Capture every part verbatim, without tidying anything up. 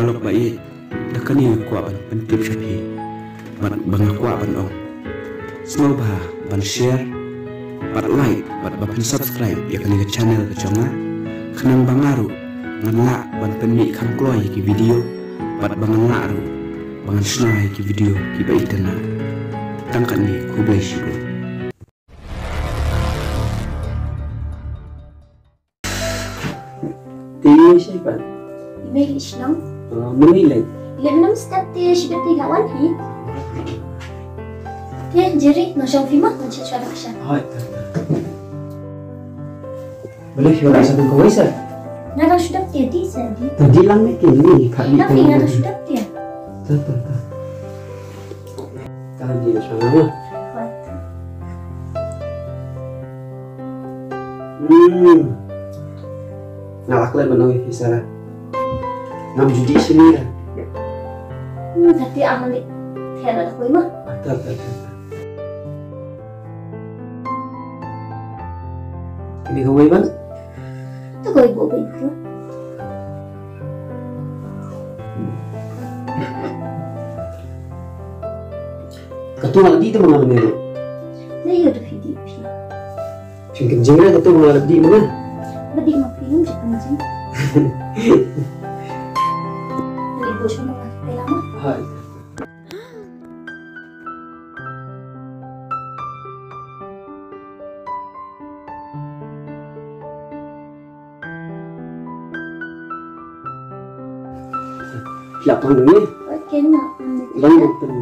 Paralok ba ïeit, da kane nga kwah ban pyntip sha phi bad ba nga kwah ban ong, sngewbha ban share bad like bad ba phin subscribe ïa kane ka channel ka jong nga, khnang ba nga ruh ngan lah ban pynmih kham kloi ïa ki video bad ba ngan lah ruh ba ngan shna ïa ki video kiba itynnad. Tang katne, khublei shibun. Te ïa shi pat? Ïa shi nang. Oh, mane leh? Leh mynta step te shi beti la wan hi. Te Jerry, nang shong phi ma, nang sha sha dak sha. Hoi, ta, ta. Balei phi wan sha kawei sa? Nga dang shu dep te di sa di. Ta di lang ne ke ni, ka di. Nga dang shu dep te. Ta, ta, ta. Ka di sha nga. Hmm. Nga lak leh ban ong ïa phi Sarah. Ngam ju dih shane. Hmm, tapi ang leh. Te la da kawei ma. Ta, ta, ta, ta. Kine kawei ban? To kawei bok beit bro. Kato nga la dih te ma nga mynne ruh. Na ïoh da phi dih phi. Phin kynjing re kato nga la dih ma nga. Ba dih ma phi ngam ju kynjing. Dih bok sha ma nga te la ma. Hai. Phi lah pang dang ïa? Oke, nga pang dang. Long pang.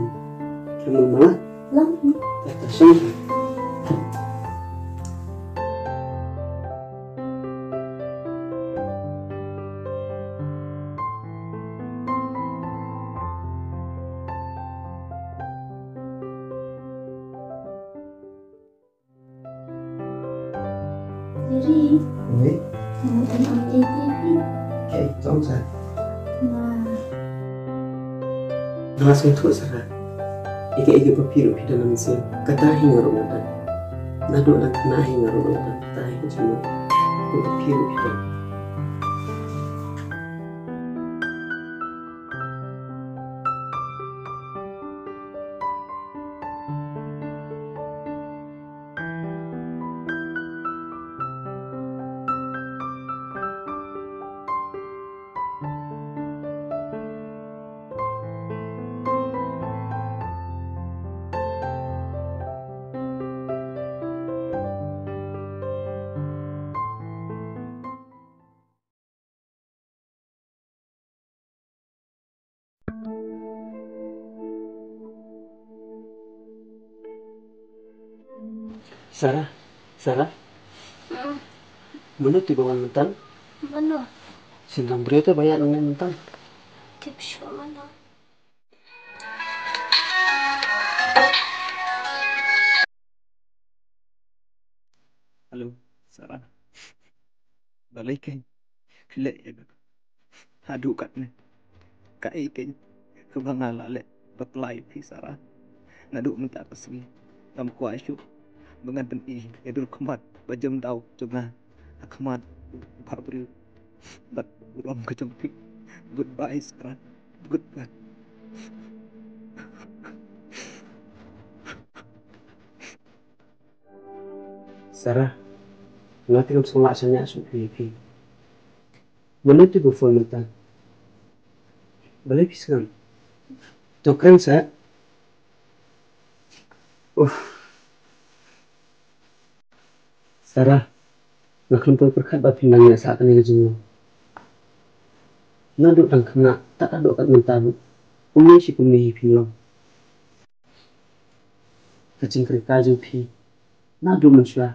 Kamu malah? Long. Tata song. Jerry. Ni? Kaei, tong sa. Nga sngewthuh Sarah. Ïa kaei kaba phi ruh phi don ha mynsiem, kata hi nga ruh nga don. Naduh dang khynnah hi nga ruh nga don, kata hi ka jingmut kaba phi ruh phi don. Sarah, Sarah. Hmm. Mano te ba wan mynta? Mano? Sien lang briew te ba ïaid mynta. Tip shuh mano. Hello, Sarah. Balei kein phi leh ïa nga haduh katne? Kaei kein kaba nga la leh ba pynlait ïa phi Sarah? Naduh mynta ka sngi ngam kwah shuh ba ngan pyni ïa ka dur khmat ba jem daw jong nga ha khmat u briew bad u rom ka jong phi. Goodbye Sarah. Goodbye. Sarah, nga te ngam sngewlah shaniah shuh ïa phi. Mano te ba phone mynta? Balei phi sngap? To kren seh. Uff. Sarah, nga khlem poi pyrkhat ba phin nang ïa sah kane ka jinglong. Naduh dang khynnah tad haduh kat mynta ruh, kumne shi kumne hi phin long. Ka jingkyrkhu jong phi naduh mynshuwa.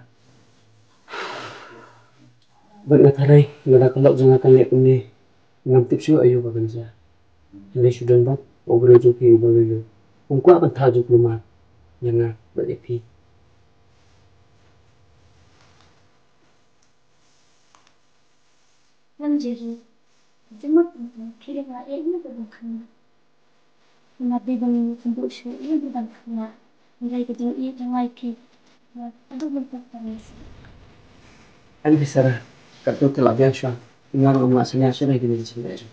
Bad nga tharai lada ka lok jong nga kan leh kumne, ngam tip shuh aïu ba kan jia. Hynrei shu don bad u briew jong phi uba lulu, um kwah ban thaw jingkulmar ïa nga bad ïa phi. Ngan jeri. Jemot ngan kiri nga eh ngan dang khynnah. Nga dei ban kynduh shuh ïa nga dang khynnah. Nga dei ka jingïeit jong nga ïa ki. Nga dei ban khynnah. Ani Sarah, katto te la biang shuwa. Nga ruh nga sngewsih shuh ïa kine ki jingïeit.